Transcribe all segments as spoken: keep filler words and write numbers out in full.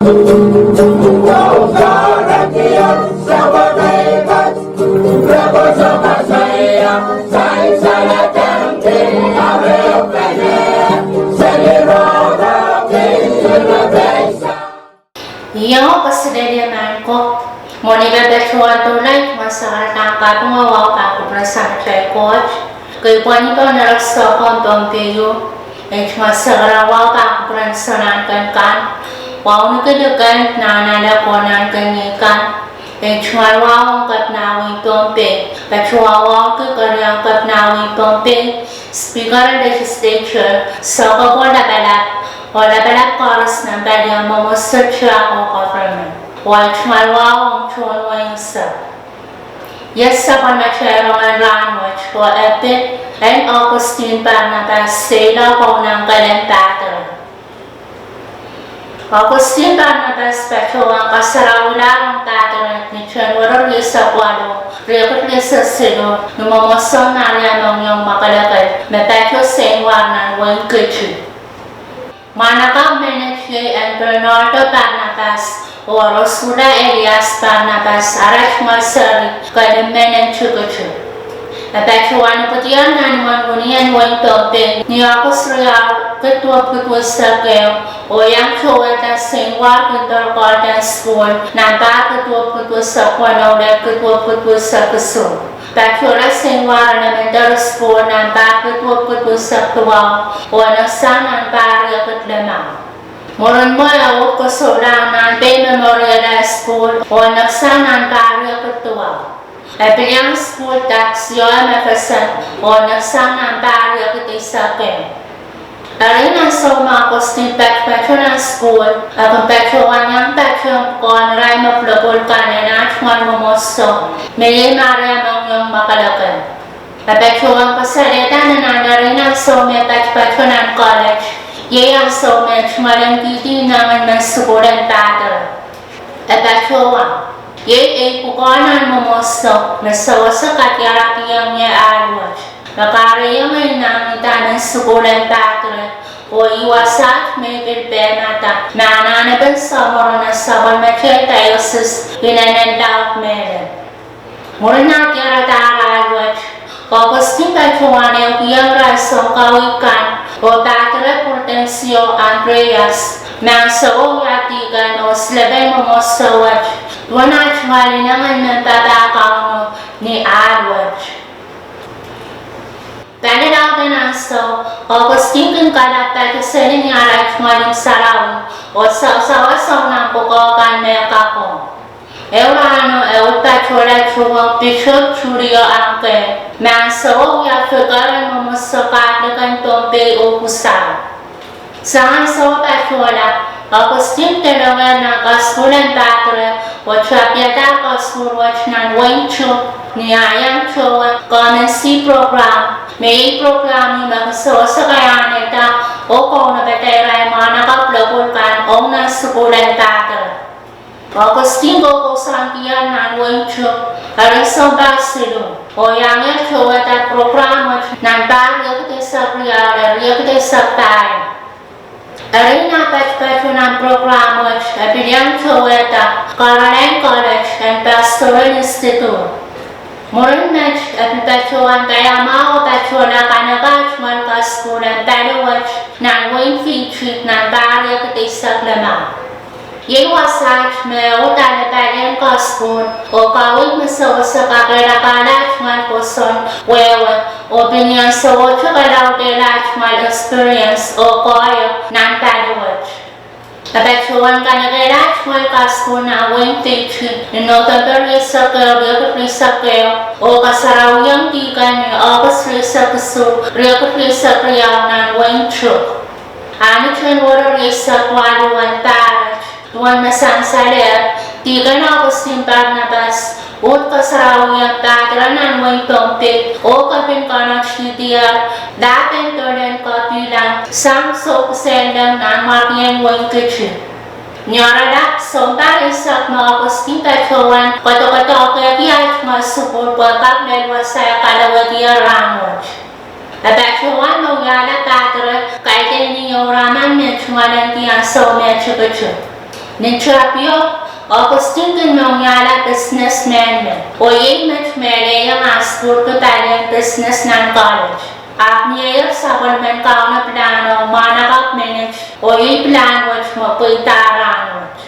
Io, kaselehlie maing ko. Mwohni patohwan doula, I tungoal sakaradahn kaping oh wahu pahn kupwuren Samatail Koht. Kei pwonihdo nerak sohpwohn Pohnpei ieu. I tungoal sakaradahn wahu pahn kupwuren Souleng kan kan. Wauneki likel nan ale kohn en keinek kan. I tungoal wahu ong Kepina wehin Pohnpei. Patohwan wauneki keriau Kepina wehin Pohnpei, Speaker en Legislature, Soukohp oh Lapalap, oh lapalap koaros nan palien mwomwohdiso, tiahk oh government. Oh I tungoal wahu ong tohn wein Sou. Iet sapwellimatail rongen rahnwet, oh e pid en Augustine Barnabas, seiloak oh nan kelen padre. Augustine Barnabas patohwan kasarawilahr ong padre ni January rieisek waluh, riekid rieisek siluh, ni mwomwohdisoun Maria Mongiong Mwakelekel, me patoh Seinwar nan wein Kiti. Mwahnakapw menet iei en Bernardo Barnabas oh Rosula Elias Barnabas, arail tungoal seri Kelimen en Tikiti. E patohwan ipwidier nan imwen wini en wehin Pohnpei ni August riau, kid duwepwiki duwehsek ehu, oh iang towehda Seinwar Kinder Garden School nan pahr kid duwepwiki duwehsek weneu lel kid duwepwiki duwehsek isuh. Patohla Seinwar Elementary School nan pahr kid duwepwiki duwehsek duwau, oh neksang nan pahr riekid limau. Mwurin mwo e uhd kosoulahng nan Bay Memorial High School, oh neksang nan pahr riekid duwau. E pil iang sukuhl daksi oh M.Fsm, oh neksang nan pahr riekid eisek ehu. Eri nan ansou me Augustine patopato nan sukuhl, e kin patohwan iang pato pwukoahn irail me pwulopwul kan en ah tungoal mwomwohdiso, me iei Maria Mongiong Mwakelekel. E patohwan kasalehda me nan eri nan ansou me patopato nan college, iei ansou me tungoal en kihdi inengen men sukuhl en padre. E patohwan, iei ei pwukoahn nan mwomwohdiso me sewese kadiarapihong ie ahl wet, me kahrehiong ei nanihda men sukuhl en padre, oh ih wasaht me I pil pehmada me anahnepen samworo nan sapwellimatail diocese inenen laud mehlel. Mwurin ah diaradahr ahl wet, Augustine patohwan ehukihong irail sounkawi kan, oh padre Prudencio Andreas, me ansouo wia dihken oh silepen mwomwohdiso wet, duwen ah tungoal inengen men papah Kauno ni ahl wet. Pali lauden ansou, Augustine kin kalap patohseli ni arail tungoal imw sarawi, oh sawasawas ong nan pwukoa kan me e kak ong. Ehu rahno e uhd patohla tuhwong Bishop Julio Angel, me ansouo wia vicar en mwomwohdiso Catholic en Pohnpei oh Kusau. Sang ansouo patohla, Augustine delengehr nan kasukuhl en padre, oh tapihadahr kasukuhl wet nan wehin Chuuk, ni ah iang towe Come and See program, me iei program me kin sewese kaiahnehda oh kaunopada irail mwahnakapw pwulopwul kan ong nan sukuhl en padre. Augustine kokousoanki nan wehin Chuuk, eri sounpar siluh, oh iangehr towehda program wet nan pahr riekid eisek riau lel riekid eisek pahieu. Eri nan patopato nan program wet, e pil iang towehda Caroline College en Pastoral Institute. Mwurin met, e pil patohwan paiamwahu oh patohla kanekehla tungoal kasukuhl en pali wet nan wehin Fiji nan pahr riekid eisek limau. Iei wasaht me e uhd ale palien kasukuhl oh kaweid me sewese kakehlakahla tungoal pwoson, wehwe, oh pil ni ansowohte kalaudehla tungoal experience oh koahiek nan pali wet. E patohwan kanekehla tungoal kasukuhl nan wehin Fiji ni November rieisek ehu, riekid rieisek ehu, oh kasarawihong dihken ni August rieisek isuh, riekid rieisek riau nan wehin Chuuk. Ahn January rieisek waluh en pahr wet, duwen me sansalehr, dihken Augustine Barnabas uhd kasarawihong padre nan wehin Pohnpei oh kepin konehng dihdier, dahpen dolen kapilang sang soukisehn leng nan mwarkien wehin Kiti. Ni oaralap, sounpar eisek me Augustine patohwan kodokodohkehki ah tungoal sukuhl pwehki lel wasa e kalowehdier rahnwet. E patohwan me wiahla padre, kaidehn ieu raman me tungoal en kihong ansou me e tikitik. Ni tapio, Augustine kin mohngiala pisines mehlel, oh iei met me e lelohng ah sukuhlki palien pisines nan college. Ahpw ni eh iang sapwellimen Kauno pilahno, mwahnakapw menet, oh iei pilahn wet me pweida rahnwet.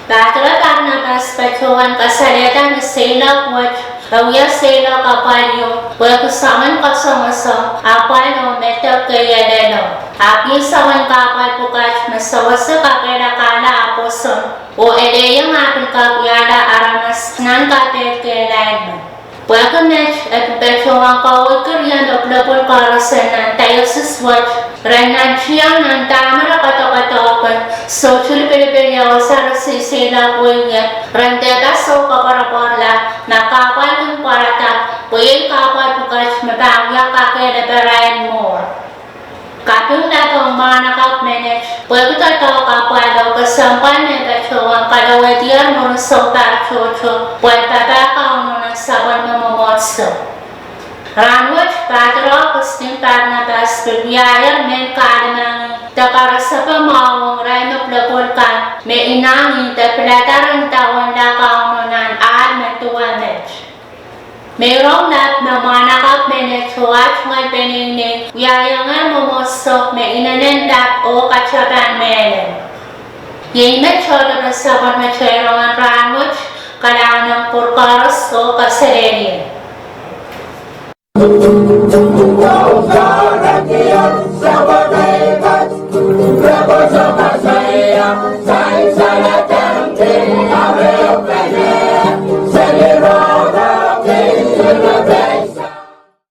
Pahkira Parnapas patohwan kasalehda me seiloak wet e wia seiloak apwalio, pwehki soangen kasomoso, apwal oh medek keielelo. Ahpw iei soangen kahpwal pwukat me sewese kakehlakahla ah pwoson, oh e lelohng ah pil kak wiahla aramas nan kapehl kehlail men. Pwehki met, e pil patohwan kaweidki rie me pwulopwul koaros nan dioceses wet, ren nan tiahk nan dahme re kodokodohki, sohte lipilipil ia wasa re seiloak wet, ren dehpa sou koapworopworla, ma kahpwal kin pwarada, pwe iei kahpwal pwukat me pahn wia kakehlakahla irail mwuhr. Kaping ladohng mwahnakapw menet, pwehki doadoahk apwal oh kesempwal me patohwan kalowehdier mwurin sounpar tohto, pwe papah Kauno nan sapwellime mwomwohdiso. Rahnwet, Pahkira Augustine Parnapas pil wiahier mehn kahlemengih de karasepe mwahu ong irail me pwulopwul kan, me inangih de pilada ren dawehnla Kauno nan ahl me duwe met. Meirong lap me mwahnakapw menet oh ah tungoal peneinei wiahier mwomwohdiso me inenen lap oh katapan mehlel. Iei met tohtohpen sapwellime teirongen rahnwet, kalahngan ong pwukat koaros oh kaselehlie.